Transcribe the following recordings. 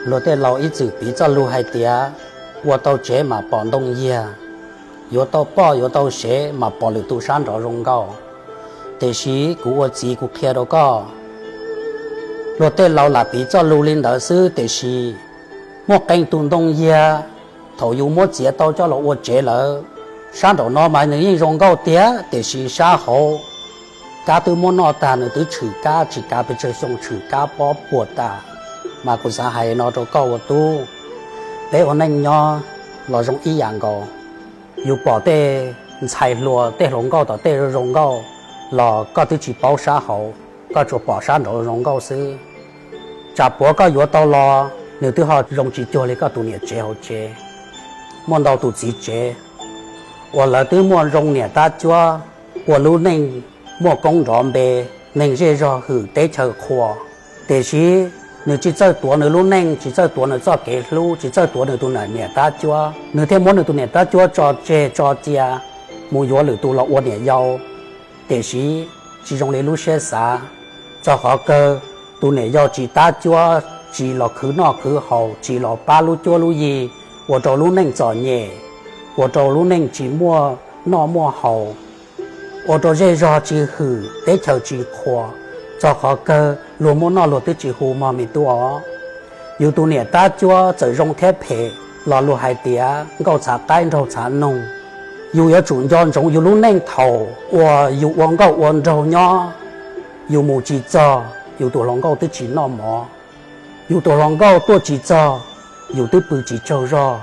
Luag tej laus ib txwm piv txoj lug hais tias, ua tau tsev mas pom ntoo yiag, yuav tau poj yuav tau sev mas pom lwm tus sab nraud zoo nkauj. Tiam sis kuv ua txiv kuv qhia rau koj, luag tej laus lam piv txoj lug li ntawd xwb, tiam sis muaj qee tus ntoo yiag, thaum yus muab txiav tau coj los ua tsev lawm, sab nraum no mas nws yeej zoo nkauj tiag, tiam sis sab hauv kab twb muab noj tag, nws twb tshwm kab tsis kav pes tsawg xyoo tshwm kab pob puag tas. Mas kuv xav hais no rau koj ua tub, peb ua neej nyob los zoo ib yam nkaus. Yus pom tej ntxhais hluas tej hluas nkauj tom tej zoo nkauj los koj twb tsis paub sab hauv, koj tsuas pom sab nraud zoo nkauj xwb. Tsam puav koj yuav tau los nws twb ho zoo tsis cuag li koj tus niam tsev hauv tsev. Muaj ntau tus txiv tsev uas lawv twb muaj zoo niam tab cuab, ua lub neej muaj koob nrov npe, neeg zej zog hwm teb chaws qhuas, tiam sis nws tsis txawj tuav nws lub neej, tsis txawj tuav nws txoj kev hlub, tsis txawj tuav nws tus niam tab cuab, nws thiaj muab nws tus niam tab cuab tso tseg tso cia mus yuav lwm tus los ua niam yau. Tiam sis tsis zoo li lub siab xav, txog qhov kawg tus niam yau tsis tab cuab, tsis los khwv noj khwv haus, tsis los pab lub cuab lub yig, ua rau lub neej txom nyem, ua rau lub neej tsis muaj noj muaj haus, ua rau zej zog tsis hwm teb chaws tsis qhuas. Txog qhov kawg luag muaj noj luag twb tsis hu mog me tub os. Yus tus niam tab cuab txawm zoo thiab phem los luag hais tias nkauj txhav qaib nraug txhav noog. Yus yuav tsum nco ntsoov yus lub neej thaum uas yus ua nkauj ua nraug nyob, yus mus tsis txog yus tus hluas nkauj twb tsis noj mov, yus tus hluas nkauj tuaj tsis txog yus twb pw tsis tsaug zog.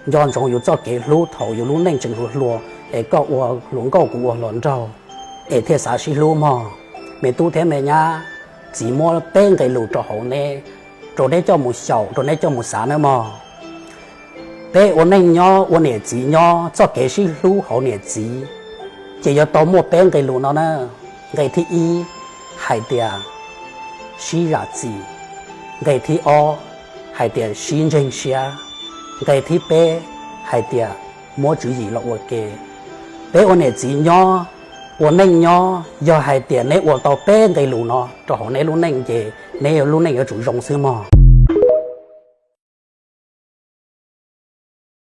Nco ntsoov yus txoj kev hlub thaum yus lub neej tseem hluas hluas, es koj ua hluas nkauj kuv ua hluas nraug, es thiaj xav sib hlub mog. Me tub thiab me nyab, txiv muab peb nqe lus rau hauv neb, rau neb coj mus xyaum, rau neb coj mus xav nawb mog. Peb ua neej nyob ua niam txiv nyob, txoj kev sib hlub hauv niam txiv ces yuav tau muaj peb nqe lus no na. Nqe thib ib hais tias sib zam txim, nqe thib ob hais tias sib ntseeg siab, nqe thib peb hais tias muab tswv yim los ua ke. Peb ua niam txiv nyob, ua neej nyob, yog hais tias neb ua tau peb nqe lus no rau hauv neb lub neej ces neb lub neej yuav tsum zoo xwb mog.